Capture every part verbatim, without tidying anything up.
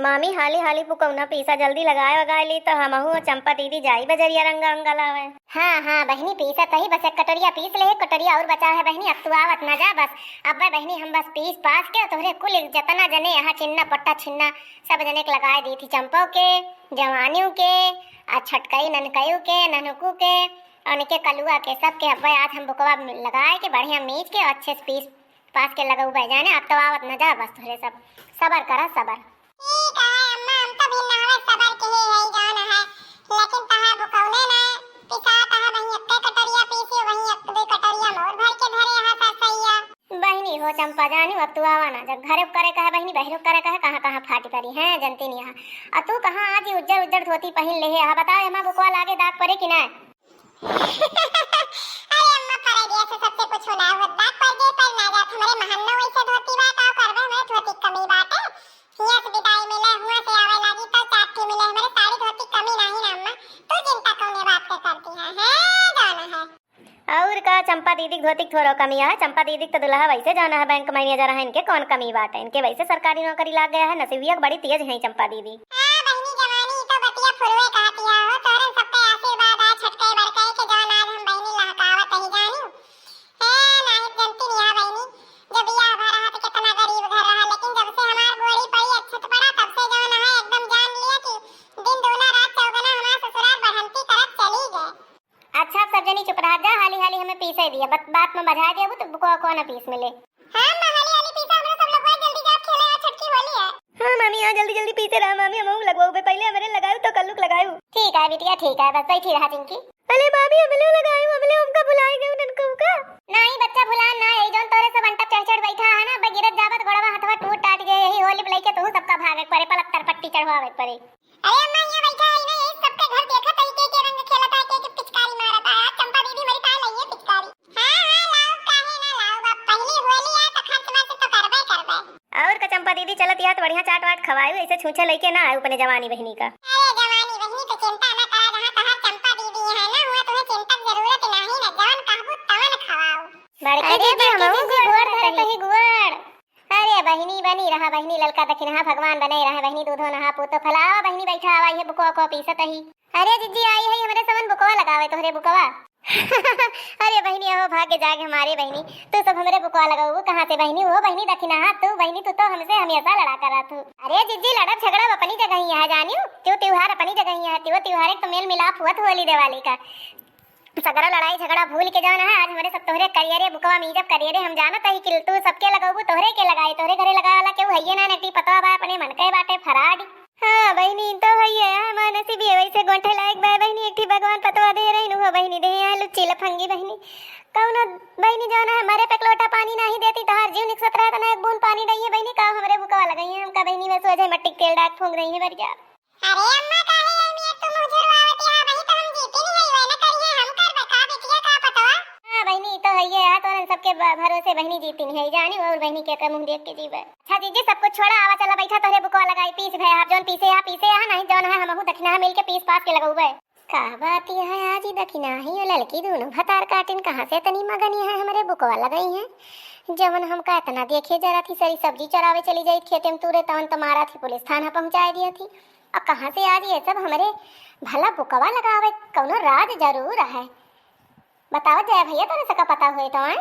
मामी, हाली हाली बुकौना पीसा, जल्दी लगाए वगाए ली, तो हमहू चंपा दीदी जाई बजरिया रंगा अंगा लावे। हाँ, हाँ बहिनी, पीसा तही बस एक कटोरिया पीस ले, एक कटोरिया और बचा है बहिनी, अब तू आवत ना जा बस। अब बहिनी हम बस पीस पास के तोहरे कुल जतना जने यहाँ चिन्ना पट्टा छिन्ना सब जने के लगाए दी थी, चंपो के, जवानियों के, आ छटकई ननकयू के, ननकू के, और उनके कलुआ के, सबके अब्बे आज हम बुकवा लगाए के बढ़िया मीज के अच्छे से पीस पास के लगउबे जाने। अब तो आवत न जा बस तोहरे सब, सबर करा सबर। ठीक है अम्मा, हम तो भी नहवे सबर के ही है जान है, लेकिन तहार बुकौने ना पिसात है, वहीं एक्के कटोरिया पीसी, वहीं एक दो कटोरिया मोर भर के धरे है सरसैया। बहिनी हो चंपा जानी, अब तू आवा ना, जब घरे करे कहे बहिनी, बहरे करे कहे, कहाँ कहाँ फाटी परी है जनती नहीं है। और तू कहाँ आज ही उज्जर उज्जर धोती पहिन ले है, बताओ एमा बुकवा लागे दाग परे कि ना? अरे अम्मा, परदेस से सबसे कुछ ना होत बा, परदेस पर ना जात, हमरे महन्नो वैसे धोती बा, का करबे, हमरे धोती के कमी बाटे। हियाँ से विदाई मिले, हुआँ से आवे लागी, तो चार ठे मिले, हमरे साड़ी धोती के कमी नाही ना अम्मा, तू चिंता कौने बात के करती है, हैं, जाना है। और का, चंपा दीदी के धोती के थोड़ो कमी है, चंपा दीदी के तो दुल्हा वैसे जाना है, बैंक मैनेजर है, इनके कौन कमी बाटे, इनके वैसे सरकारी नौकरी लाग गया है, नसीबिया के बड़ी तेज है चंपा दीदी। हाँ बहिनी जवानी, ई तो बतिया फुलवे कहती है हो, तोहरन सबके आशीर्वाद आ छटके बड़के के जौन आज हम बहिनी लहकावत ही जानी। हे नाहित जनती निया बहिनी, जब बियाह भा रहा तो कितना गरीब घर रहा, लेकिन जब से हमार गोड़ी पड़ी अच्छत पड़ा, तब से जौन है एकदम जान लिया कि दिन दूना रात चौगुना हमार ससुराल बढ़ंती करत चली गए। अच्छा, अब सब जनी चुप रहा जा, हाली हाली हमें पीसे दिया, बत-, बात में बझा देबू तो को, को न पीस मिले। हाँ, माँ, हाली हाली पीसा, हमरो सब लोग जल्दी जा खेले, आज छठ की होली है। हाँ मामी, हाँ जल्दी जल्दी पीसे रहा मामी, हमहू लगवाऊ बे, पहले हमरे लगाऊ तो कल्लू के लगाऊ। ठीक है बिटिया, ठीक है, बस बैठी रहा चिंकी। अरे मामी, हमले लगाऊ, हमले हमका भुलाए गए उनन को का? नहीं बच्चा, भुला ना, यही जौन तोरे सब अंटप चढ़ चढ़ बैठा है ना, अब गिरत जाबत गोड़वा हथवा टूट टाट गए, यही होली पे लेके तू सबका भागे पड़े, पलक तर पट्टी चढ़वावे पड़े। अरे अम्मा, यहाँ बैठा है ना, यही सबके घर देखत है, के के रंग खेलत है, के के पिचकारी मारत है। आज चंपा दीदी हमारी ताई लाई है पिचकारी। हाँ, हाँ, लाओ, काहे ना लाओ, अब पहली होली है तो खर्च वर्च तो करबे करबे। और का चंपा दीदी, चलत यहाँ तो बढ़िया चाट वाट खवायू, ऐसे छूछे लेके ना आयू अपने जवानी बहिनी का। अरे जवानी बहिनी तो चिंता ना करा, जहाँ तहाँ चंपा दीदी है ना, हुआ तुम्हें चिंता की जरूरत नहीं ना, जवन कहबू तवन खवाओ। बड़की अरे दीदी, बड़की हमहू दीदी, गुआर गुआर धरत धरत ही। ही, गुआर। अरे बहिनी, बनी रहा बहिनी, ललका दखिनहा भगवान बने रहा बहिनी, दूधो नहा पूतो फलावा बहिनी, बैठा आवा, ये बुकवा को पीसत ही। अरे जिज्जी आई है, हमरे समन बुकवा लगावे, तोहरे बुकवा। अरे बहिनी, अहो भाग्य जाग हमारे बहिनी, तू सब हमरे बुकवा लगाऊ, कहाँ से बहिनी? वो बहिनी दखिनहा, तू बहिनी, तू तो हमसे हमेशा लड़ा करा तू। अरे जिज्जी, लड़ब झगड़ब अपनी जगह ही है जानियो, त्यो त्योहार अपनी जगह ही है, त्यो त्योहार एक तो मेल मिलाप हुआ होली दिवाली का। सगरो लड़ाई झगड़ा भूल के जौन है, आज हमरे सब तोहरे करियरे बुकवा मीजब करियरे। हम जानत ही कि तू सबके लगौबू, तोहरे के लगाई, तोहरे घरे लगावे वाला केहू हइये ना, नेटी पतवा बा, अपने मन के बाटे फराड। हाँ बहिनी, तो हइये है, हमार नसीब ये वैसे गोंठे लायक बा बहिनी, एक ठी भगवान पतवा दे रही हो बहिनी, दे यहाँ लुच्ची लफंगी बहिनी। कौनो बहिनी जौन है हमरे पे एक लोटा पानी नाही देती, तहार जीव निकसत रहे, तना एक बूंद पानी दइए बहिनी, का हमरे बुकवा लगाई है, हमका बहिनी में सोझे मट्टी के तेल डाक फूंक दइए बरिया। अरे अम्मा, काहे एमे तू मुँह झुरवावत है? वही तो हम जीती नहीं है, वही ना करिए, हम करबे का बिटिया का पतवा? हाँ बहिनी, ई तो हइये है, तोहरन सबके ब-, भरोसे बहिनी जीती नहीं है, जानी और बहिनी के, के मुँह देख के जीवे। अच्छा जीजी, सब कुछ छोड़ा, आवा चला बैठा, तोहरे बुकवा लगाई, पीस भे आप जौन पीसे है, पीसे है, नहीं जौन है, हमहू दखिनहा मिल के पीस पास के लगौबे। का बात है, आज ही दखिनहा ही ललकी दोनों भतार काटिन कहाँ से इतनी मगनी है, हमरे बुकवा लगाई है। जवन हमका इतना देखे जरा थी, सरी सब्जी चरावे चली जाई खेते में तूरे, तवन तो मारा थी, पुलिस थाना पहुँचाए दिया थी। अब कहाँ से आज ये सब हमरे भला बुकवा लगावे, कौनो राज जरूर है। बताओ जय भैया, तोरे सबका पता हुए तो, हैं?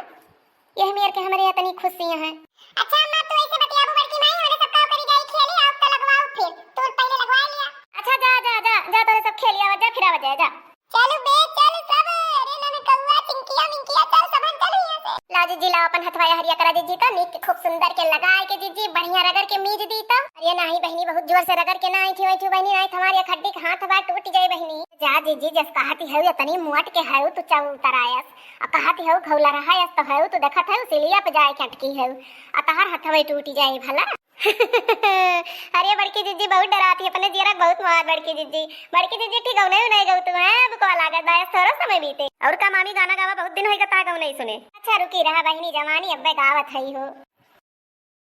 यह मेर के हमरे इतनी खुशी हैं। अच्छा अम्मा, तू ऐसे बतियाबू बड़की माई, हमरे सबका ओकरी जाई खेली, आओ तो लगवाओ फिर, तू पहले लगवा लिया। अच्छा जा, जा, जा, जा, तोरे सब खेली आवा, जा फिर आवा, जा, जा। चलू बे, चल सब, अरे ननकौआ, चिंकिया, मिंकिया, चल सबन, चल यहाँ से। ला जीजी, लाओ अपन हथवा हरिया करा जीजी, तो नीक के खूब सुंदर के लगाए के जीजी, बढ़िया रगड़ के मीज दी तो। अरे नाही बहिनी, बहुत जोर से रगड़ के ना, ऐठी वैठी बहिनी, नाही तो हमारी एक हड्डी के हाथ बा, टूट जाए बहिनी। जा जीजी, जस कहती है, इतनी मोट के है, तू चल उतर आयस। आ कहती है, घौला रहा यस तो है, तू देखत है, सिलिया पे जाए के अटकी है। आ तहार हथवा टूट जाए भला। अरे बड़की जिज्जी बहुत डराती है, अपने जियरा के बहुत मार बड़की जिज्जी। बड़की जिज्जी ठीक गौने नहीं गौ तू, हैं? बुकवा लागत बा, थोड़ा समय बीते। और का मामी गाना गावा, बहुत दिन होई गता गौ नहीं सुने। अच्छा रुकी रहा बहिनी जवानी अब्बे गावत हई हो।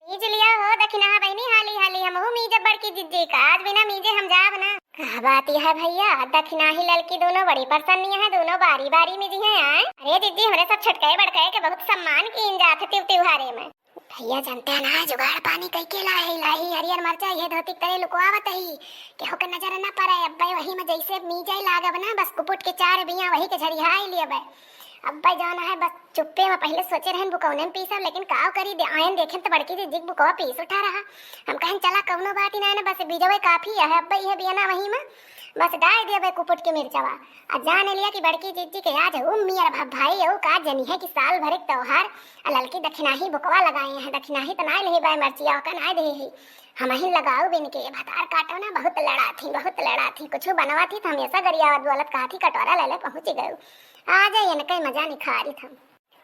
मीज लिया हो दखिनहा बहिनी, हाली हाली हमहू मीजब बड़की जिज्जी का, आज बिना मीजे हम जाब ना। का बात यह है भइया, दखिनहा ही ललकी दोनों बड़ी परसन्नी है, दोनों बारी बारी मीजिहैं आय। अरे जिज्जी, हमरे सब छोटकइ बड़कइ के बहुत सम्मान कीन जात है तिउ तिउहारे में। भइया जनते हैं ना, जुगाड़ पानी कइके लाही, लाही हरियर मरचा ये धोती के तरे लुकवावत ही, केहू के नजर न पड़े। अब्बे वही में जइसे मीजइ लागब ना, बस कुपुट के चार बिया वही के झरिहाइ लियबे। अब्बे जौन है बस चुप्पे में पहिले सोचे रहन बुकौने में पीसब, लेकिन काव करी दे, आयन देखेन त बड़की जिज्जी के बुकवा पीस उठा रहा। हम कहन चला कउनो बात ही ना है ना, बस बीजवे काफी है, अब्बे इहे बियना वही में बस डाइ देबे कुपुट के मिर्चवा। आ जान लिया कि बड़की जिज्जी के आज उम्मियर भा भाई अउ का जनिहैं कि साल भर के त्योहार आ ललकी दखिनहा ही बुकवा लगाए हैं, दखिनहा ही त नाय लेहे बाय मरचिया ओका नाय देहे ही। हमहिन लगाउब इनके, भतार काटो ना, बहुत लड़ाथी, बहुत लड़ाथी, कुछ बनवाथी त हमेसा गरियावत बोलत कहथी कटोरा लेले पहुँच गयो। आ जाए इनके मजा निखारित हम।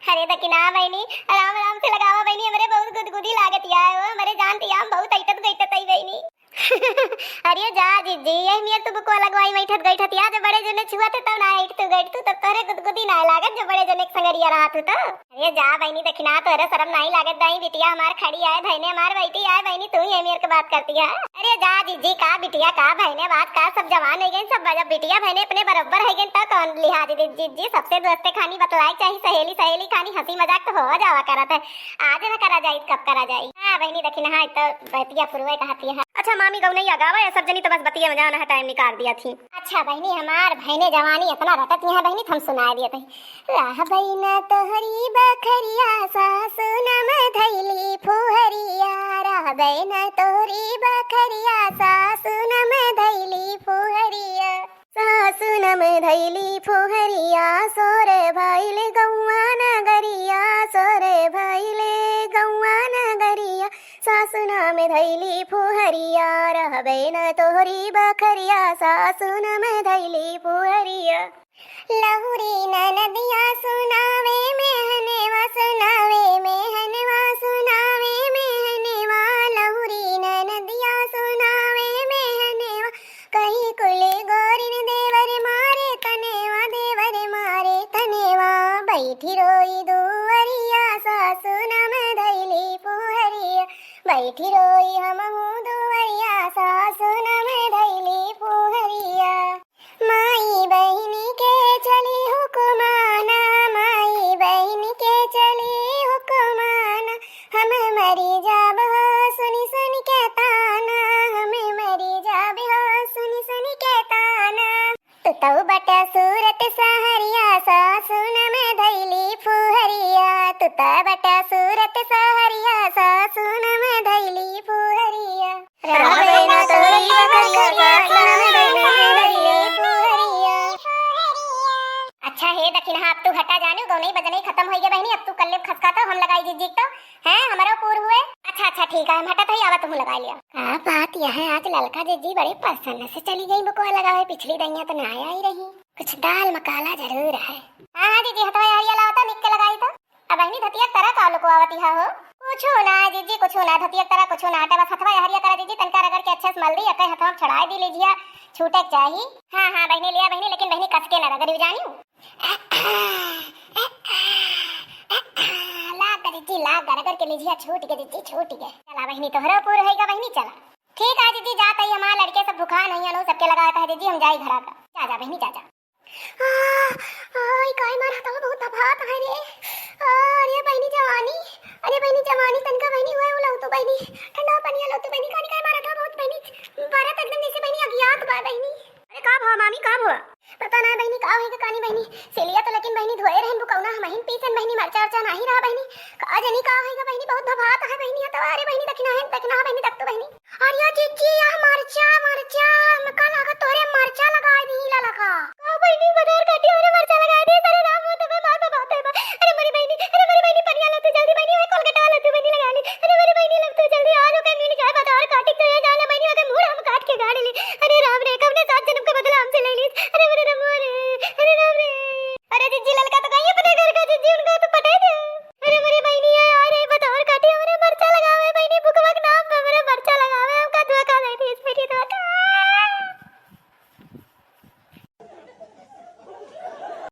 अरे दखिनहा बहिनी, आराम आराम से लगावा बहिनी, हमरे बहुत गुदगुदी लागत या हो, हमरे जान तिया हम बहुत अइटत गइटत आई बहिनी। अरे जा जिज्जी, यही मियर तू बुकवा लगवाई में अइठत गइठत या, जब बड़े जने छुअत है तब ना अइठ तू गइठ तू, तब तोहरे गुदगुदी ना लागत जब बड़े जने के संगरिया रहत हू तो। अरे जा बहिनी दखिनहा, तोहरे सरम नाहीं लागत दाई, बिटिया हमार खड़ी आय, बहिने हमार बैठी आय, बहिनी तू ही है मियर के बात करती है। अरे जा जिज्जी, का बिटिया का बहिने बात का, सब जवान होइ गइन, सब जब बिटिया बहिने अपने बरोबर होइ गइन तब कौन लिहाज दे जिज्जी, सबसे दोस्ते खानी बतलाए चाही, सहेली सहेली खानी हँसी मजाक तो हो जावा करत है। आज न करा जाई, कब करा जाई? हाँ बहिनी, दखिनहा, हाँ, तो बतिया फुरवे कहती है। अच्छा मामी, गौनैया गावा या सब जनी, तो बस बतिया में जाना है, टाइम निकाल दिया थी। अच्छा बहिनी, हमार बहिने जवानी इतना रटत यहाँ बहिनी, तो हम सुनाए दिया थी। रहबै न तोहरी बखरिया सासु नम धैली फुहरिया, रहबै न तोहरी बखरिया सासु नम धैली फुहरिया। सासु नम धैली फुहरिया, सोर भइल गौआ नगरिया, सोर भइल गौआ नगरिया। सासु नम धैली फुहरिया, रहबै न तोहरी बखरिया, सासु नम धैली फुहरिया। लहुरी ननदिया सुनावे मेहनेवा, सुनावे मेहनेवा, सुनावे मेहनेवा। लहुरी ननदिया सुनावे मेहनेवा, कही कुल गोरिन देवर मारे तनेवा, देवर मारे तनेवा। बैठी रोई दुवरिया सासु नम धैली फुहरिया, बैठी रोई हमहू दुवरिया सासु नम धैली फुहरिया। माई बहिनी के चली हुकुमाना, माई बहिनी के चली हुकुमाना। हम मरी जाब हो सुनि सुनि के ताना, हम मरी जाब हो सुनि सुनि के ताना। तू तउ बटा सूरत सहरिया सासु नम धैली फुहरिया, तू तउ बटा सूरत सहरिया सासु नम धैली फुहरिया। रहबै ना तोहरी बखरिया, सासु नम धैली फुहरिया। अच्छा हे दखिनहा, अब तू हटा जानू, गौनई बजनई खतम होइ गए बहिनी, अब तू कल्ले खसका तो हम लगाई जिज्जी तो, हैं, हमरो पूर हुए। अच्छा, अच्छा, ठीक है, हम हटत हई, आवा तुहू लगाई लिया। का बात यह है, आज ललका जिज्जी बड़े प्रसन्न से चली गई बुकवा लगावे, पिछली दइया तो ना आई रही। कुछ दाल मकाला जरूर है। हाँ, हाँ जिज्जी, हथवा हरिया लावा तो, निक के लगाई तो। अब बहिनी धतिया तरह का लुकवावती हा हो? कुछो ना जिज्जी, कुछो ना, धतिया तरह कुछो ना हटे, बस हथवा हरिया करा जिज्जी, तनका रगड़ के अच्छे से मल दी, अकई हथवा में चढ़ाई दी लीजिया, छूटे के चाही। हाँ, हाँ बहिनी, लिया बहिनी, लेकिन बहिनी कस के ना रगड़ी जानियो। लाग गा जिज्जी, लाग गा, रगड़ के लीजिया, छूट गे जिज्जी, छूट गे। चला बहिनी, तोहरो पूर होइगा बहिनी, चला। ठीक है जिज्जी, जात हई, हमार लड़के सब भुखान होइहैं, सबके लगावा कह जिज्जी, हम जाई घरा का। जा, जा बहिनी, जा, जा। आ, आ, ई काहे मारत हवा, बहुत भभात है रे। आ, अरे बहिनी जवानी, अरे बहिनी जवानी, तनका बहिनी हुए उलाऊ तो बहिनी, ठंडा पनिया लाऊ तो बहिनी, कानी काहे मारत हवा बहुत बहिनी, बरत एकदम जैसे बहिनी अगियात बा बहिनी। अरे का भवा मामी, का भवा? पता ना बहिनी का होइगा कानी बहिनी, सेलिया तो लेकिन बहिनी धोए रहन बुकौना, हमहिन पीसन बहिनी, मरचा उरचा नाही रहा बहिनी, का जनी का होइगा बहिनी, बहुत भभात है बहिनी, हतवा, अरे बहिनी दखिनहा है, दखिनहा बहिनी, दख तो बहिनी। अरे जिज्जी, यह मरचा, मरचा, हमका लागत तोहरे मरचा लगाई दी ललका। का बहिनी, बधार काटी हमरे मरचा लगाई दी, अरे राम हो, तबे मार बाबा होते बा। अरे मोरी बहिनी, अरे मोरी बहिनी, पनिया ला तू जल्दी बहिनी, ओए कोलगेटवा ला तू बहिनी लगा ली। अरे मोरी बहिनी, ला तू जल्दी, आज ओके मिल जाए बधार काटी तो ये जाने बहिनी, ओके मूड़ हम काट के गाड़ ली। अरे राम रे, कवने सात जन्म के बदला हमसे ले ली। अरे मोरे राम।